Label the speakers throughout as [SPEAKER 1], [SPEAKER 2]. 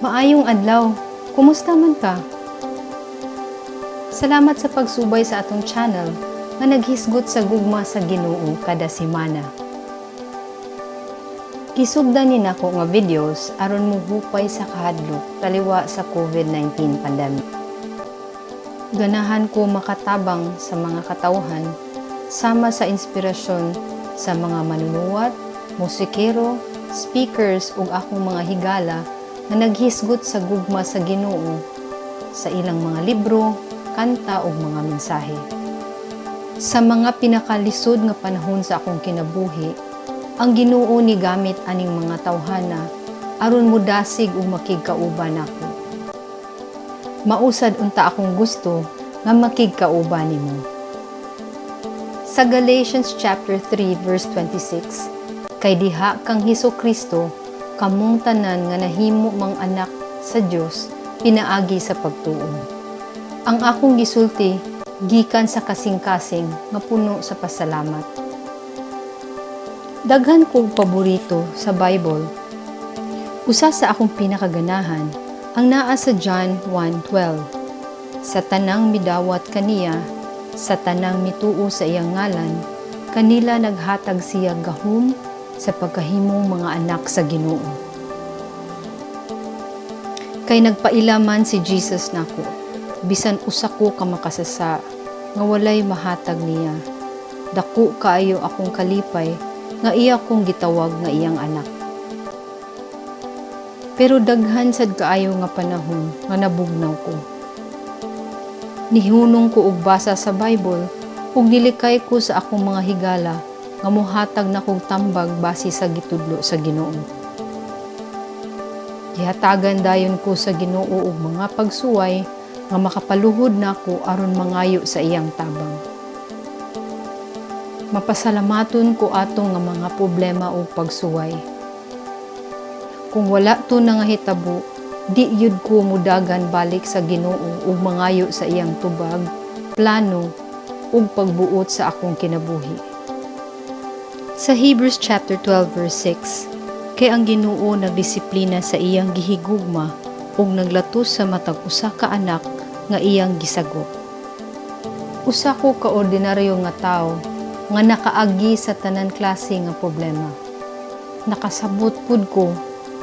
[SPEAKER 1] Maayong adlaw. Kumusta man ka? Salamat sa pagsubay sa atong channel nga naghisgot sa gugma sa Ginoo kada semana. Gisugdan ni nako nga videos aron mohupay sa kahadlok taliwa sa COVID-19 pandemic. Ganahan ko makatabang sa mga katawhan sama sa inspirasyon sa mga manunuwat, musikero, speakers ug akong mga higala nga naghisgot sa gugma sa Ginoo sa ilang mga libro, kanta ug mga mensahe. Sa mga pinakalisod nga panahon sa akong kinabuhi, ang Ginoo ni gamit aning mga tawhana aron modasig ug makigkauban nako. Mao sad unta akong gusto nga makigkauban nimo. Sa Galatians chapter 3 verse 26, "Kay diha kang Hesus Kristo kamong tanan nga nahimo mang anak sa Dios pinaagi sa pagtuo." Ang akong gisulti gikan sa kasing-kasing nga puno sa pasalamat. Daghan kog paborito sa Bible. Usa sa akong pinakaganahan ang naa sa John 1:12. "Sa tanang midawat kaniya, sa tanang mituo sa iyang ngalan, kanila naghatag siya gahom sa pagkahimong mga anak sa Ginoo." Kay nagpaila man si Jesus nako, bisan usa ko ka makasasa nga walay mahatag niya. Dako kaayo akong kalipay nga iya kong gitawag nga iyang anak. Pero daghan sad kaayo nga panahon nga nabugnaw ko. Nihunong ko og basa sa Bible ug nilikay ko sa akong mga higala nga mohatag nakog tambag base sa gitudlo sa Ginoo. Gihatagan dayon ko sa Ginoo og mga pagsuway nga makapaluhod nako aron mangayo sa iyang tabang. Mapasalamaton ko ato nga mga problema ug pagsuway. Kung wala to nangahitabo, di gyud ko mudagan balik sa Ginoo ug mangayo sa iyang tubag, plano ug pagbuot sa akong kinabuhi. Sa Hebrews chapter 12 verse 6, "Kay ang Ginoo nagdisiplina sa iyang gihigugma ug naglatos sa matag usa ka anak nga iyang gisagop." Usa ko ka ordinaryo nga tawo nga nakaagi sa tanan klase nga problema. Nakasabot pud ko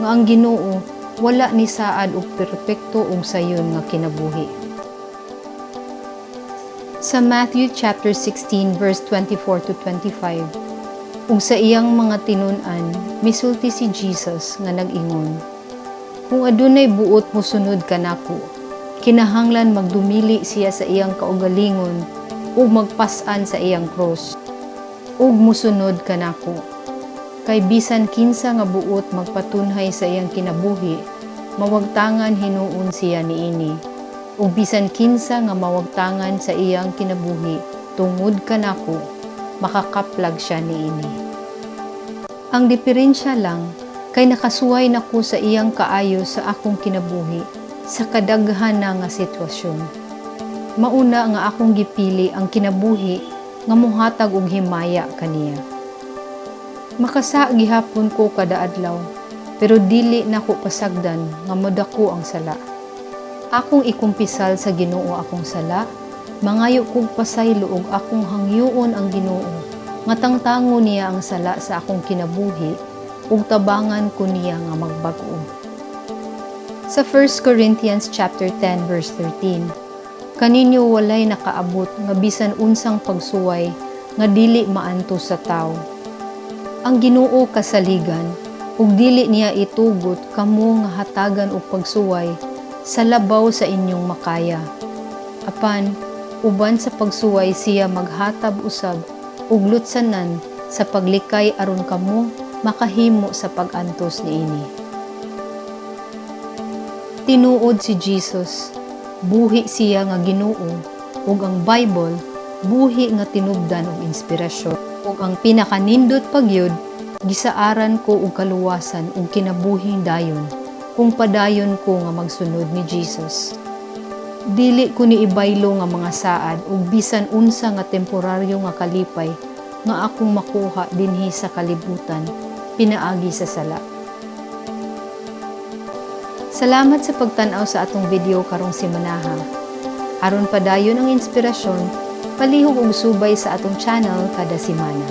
[SPEAKER 1] nga ang Ginoo wala ni saad og perpekto ug sayon nga kinabuhi. Sa Matthew chapter 16 verse 24 to 25, ug sa iyang mga tinun-an misulti si Jesus nga nag-ingon, "Kung adunay buot mosunod kanako, kinahanglan magdumili siya sa iyang kaugalingon ug magpas-an sa iyang krus ug mosunod kanako. Kay bisan kinsa nga buot magpatunhay sa iyang kinabuhi, mawagtangan hinuon siya niini. Ug bisan kinsa nga mawagtangan sa iyang kinabuhi tungod kanako, makakaplag siya niini." Ang diferensya lang kay nakasuway na ko sa iyang kaayo sa akong kinabuhi sa kadaghan na nga sitwasyon. Mauna nga akong gipili ang kinabuhi nga mohatag og himaya kaniya. Makasa gihapon ko kada adlaw, pero dili nako pasagdan nga modako ang sala. Akong ikumpisal sa Ginoo akong sala, mangayo kog pasaylo ug akong hangyoon ang Ginoo nga tangtangon niya ang sala sa akong kinabuhi ug tabangan ko niya nga magbag-o. Sa 1 Corinthians chapter 10 verse 13, "Kaninyo walay nakaabot nga bisan unsang pagsuway nga dili maantos sa tawo. Ang Ginoo kasaligan ug dili niya itugot kamo nga hatagan og pagsuway sa labaw sa inyong makaya. Apan uban sa pagsuway siya maghatab usab og lutsanan sa paglikay aron kamo makahimo sa pag-antos niini." Tinuod si Jesus, buhi siya nga Ginoo, ug ang Bible buhi nga tinubdan og inspirasyon. Ug ang pinakanindot pa gyud, gisaaran ko og kaluwasan ug kinabuhing dayon kung padayon ko nga magsunod ni Jesus. Dili ko ni ibaylo nga mga saad ug bisan unsa nga temporaryo nga kalipay nga akong makuha dinhi sa kalibutan pinaagi sa sala. Sa Salamat sa pagtan-aw sa atong video karong semanaha. Aron padayon ang inspirasyon, palihog og subay sa atong channel kada semana.